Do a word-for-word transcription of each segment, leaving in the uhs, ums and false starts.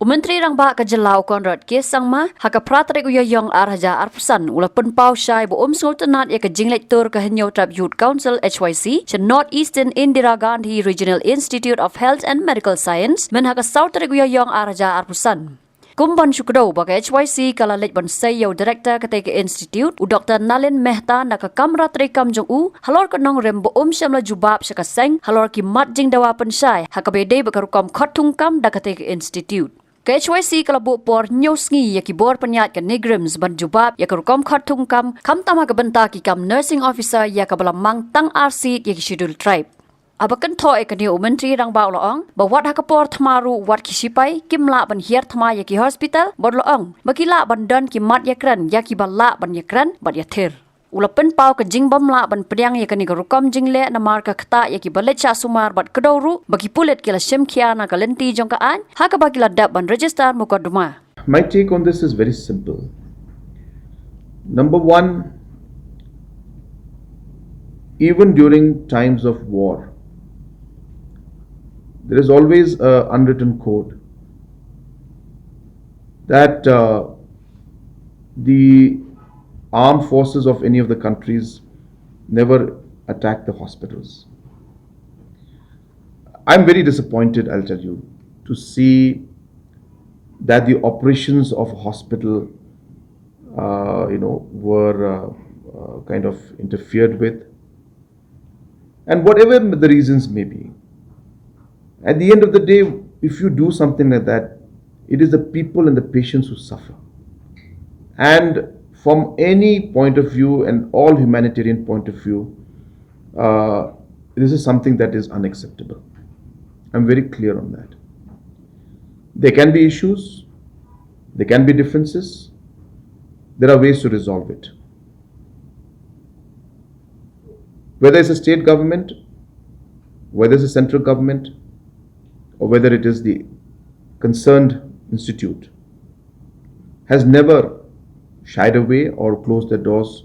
Myntri Rangbah ka jylla u Conrad K Sangma, ha ka phra tarik u Ïaïong ar hajar arphew san, u la pynpaw shai ba um sngewtynnad ïa ka jingleit tur ka Hynñiewtrep Youth Council H Y C sha North Eastern Indira Gandhi Regional Institute of Health and Medical Science, myn ha ka saw tarik u Ïaïong ar hajar arphew san. Kum ban shu kdew ba ka H Y C ka la leit ban sei ïa u director katei ka institute, u Doktor Nalin Mehta, na ka kamra treikam jong u, halor ka nongrim ba um shym la jubab sha ka seng halor ki mat jingdawa pynshai, ha kaba ïadei bad ka rukom khot thungkam da katei ka institute. Ka H Y C ka la buh por hynñiew sngi ïa ki bor pynïaid ka NEIGRIHMS ban jubab ïa ka rukom khot thungkam, khamtam ha ka bynta ki kam nursing officer, ïa kaba la mang tang ar seat ïa ki Scheduled Tribe. Haba kynthoh ïa kane, u Myntri Rangbah u la ong ba wat ha ka por thma ruh, wat ki shipai kim lah ban hiar thma ïa ki hospital, bad u la ong ba ki lah ban don ki mat ïakren ïa kiba lah ban ïakren bad ïathir. U la pynpaw ka jingbym lah ban pdiang ïa kane ka rukom jingleh namar ka ktah ïa kiba leit shah sumar bad kdew ruh ba ki pulit ki la shim khia na ka lynti jong ka aiñ, ha kaba ki la dep ban register mukotduma. My take on this is very simple. Number one, even during times of war, there is always a unwritten code that, uh, the armed forces of any of the countries never attack the hospitals. I'm very disappointed, I'll tell you, to see that the operations of a hospital, uh, you know, were, uh, uh, kind of interfered with. And whatever the reasons may be, at the end of the day, if you do something like that, it is the people and the patients who suffer. And from any point of view and all humanitarian point of view, uh, this is something that is unacceptable. I'm very clear on that. There can be issues, there can be differences, there are ways to resolve it. Whether it's a state government, whether it's a central government, or whether it is the concerned institute, has never shied away or closed their doors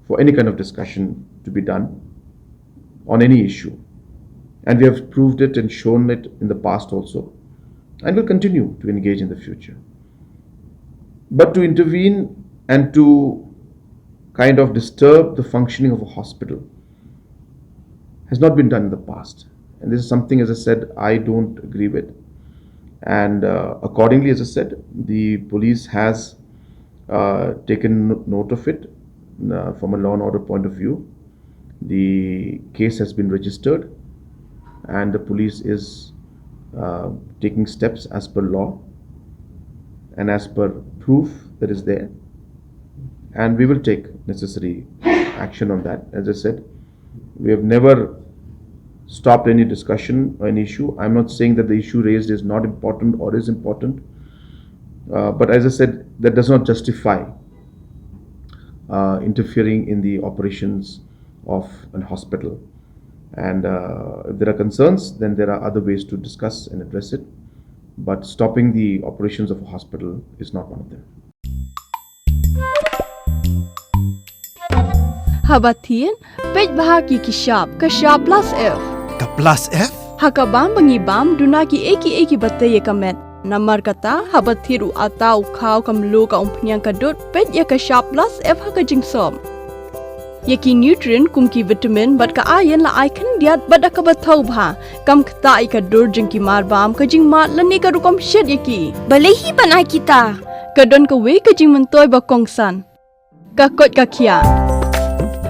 for any kind of discussion to be done on any issue. And we have proved it and shown it in the past also, and will continue to engage in the future. But to intervene and to kind of disturb the functioning of a hospital has not been done in the past. And this is something, as I said, I don't agree with. And, uh, accordingly, as I said, the police has, uh, taken no-, note of it, uh, from a law and order point of view. The case has been registered, and the police is, uh, taking steps as per law and as per proof that is there. And we will take necessary action on that. As I said, we have never stopped any discussion or any issue. I'm not saying that the issue raised is not important or is important. Uh, but as I said, that does not justify, uh, interfering in the operations of an hospital. And, uh, if there are concerns, then there are other ways to discuss and address it. But stopping the operations of a hospital is not one of them. Haba thied, peit bha ki ki shap, ka shap plus F. Ka plus F? Ha ka bam ba ngi bam, duna ki ei ki ei kiba tei ïa ka met. Namar kata, haba thied u atta, u khaw, ka mluh, ka umphniang, ka dud, peit ïa ka shap plus F ha ka jingsop. Ïa ki nutrient kum ki vitamin bad ka iron la ai khyndiat bad da kaba thaw bha. Kam ktah ïa ka dur jong ki mar bam, ka jingmad lane ka rukom shet ïa ki. Balei hi ban ai kita? Ka don kawei ka jingmyntoi ba kongsan. Ka koit ka khiah.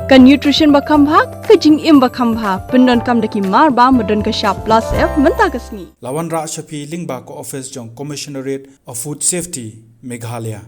Ka nutrition ba kham bha, ka jingim ba kham bha. Pyndonkam da ki mar bam ba don ka shap plus F mynta ka sngi. La wanrah sha phi lyngba ka office jong Commissionerate of Food Safety, Meghalaya.